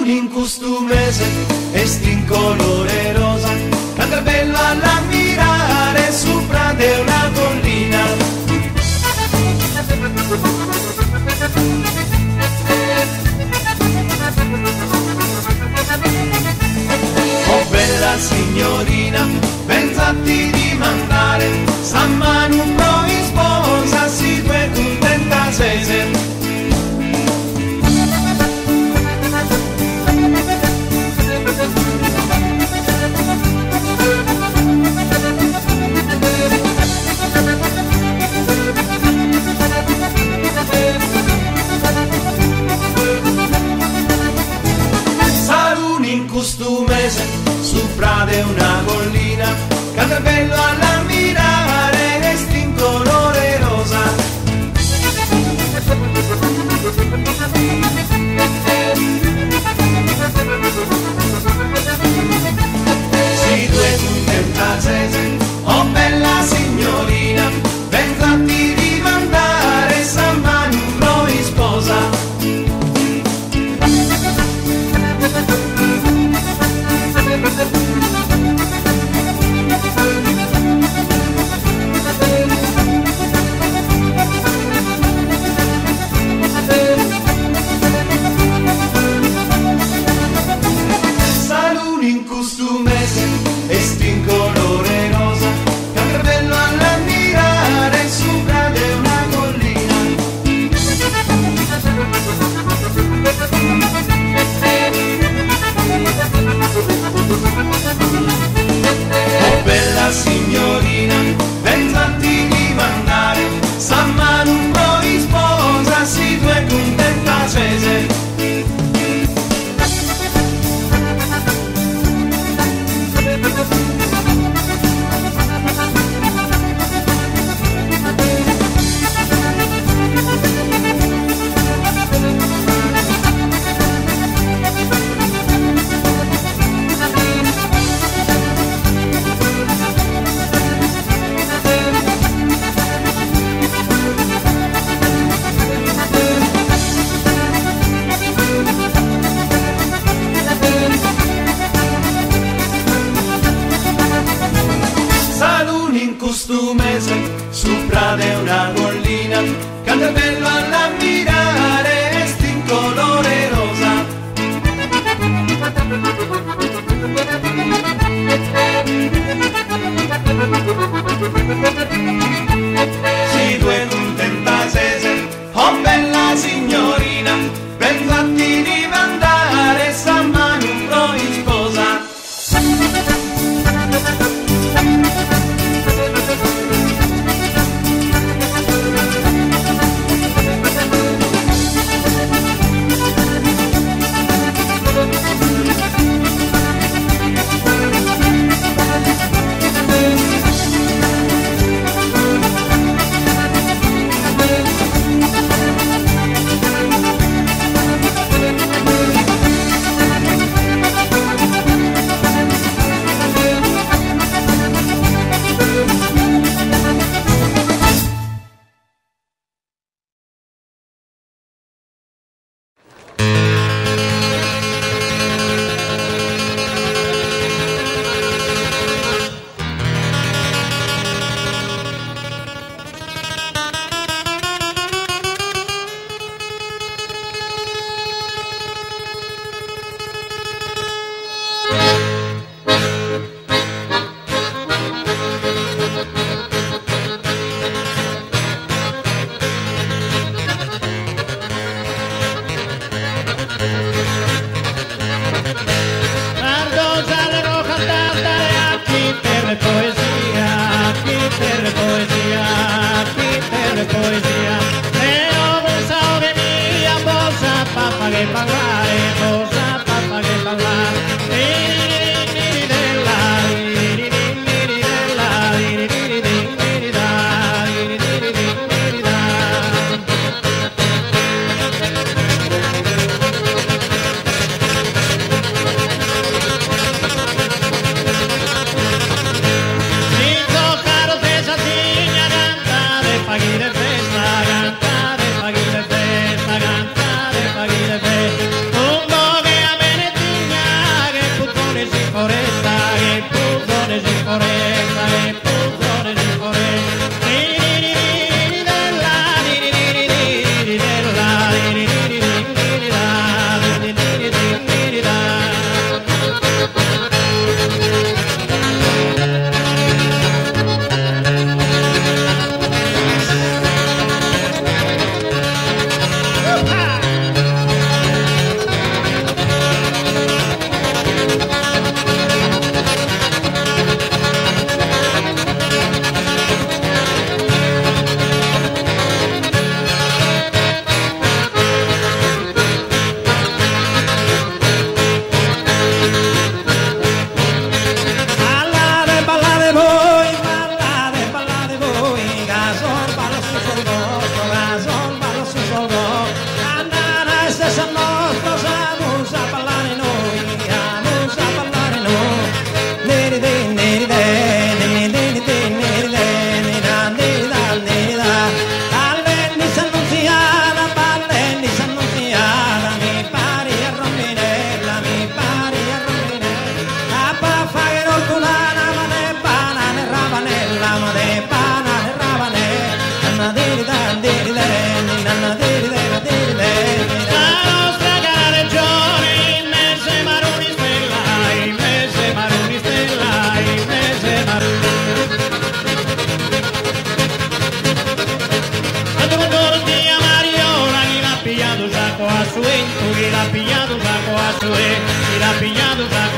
luna in custu mese est in colore rosa, cantu est bellu a la mirare supra de una collina. Oh bella signorina, penzo a ti dimandare sa manu pro isposa si tue cuntenta sese. Sa luna in custu mese supra de una collina, cantu est bellu a la mirare est in colore rosa. Si tue cuntenta sese, oh bella signorina, penzo a ti dimandare sa manu pro isposa. Sa luna in custu mese est in colore rosa, cantu est bellu a la mirare supra de una collina. Oh bella signorina, penzo a ti dimandare sa manu pro isposa si tue cuntenta sese. Sa luna in custu mese supra de una collina, cantu est bellu a la mirare est in colore rosa. Si tue cuntenta sese, oh bella signorina, penzo a ti dimandare sa manu pro isposa. Su 'entu, chi l'at pijadu sa coa su 'entu, chi l'at pijadu sa.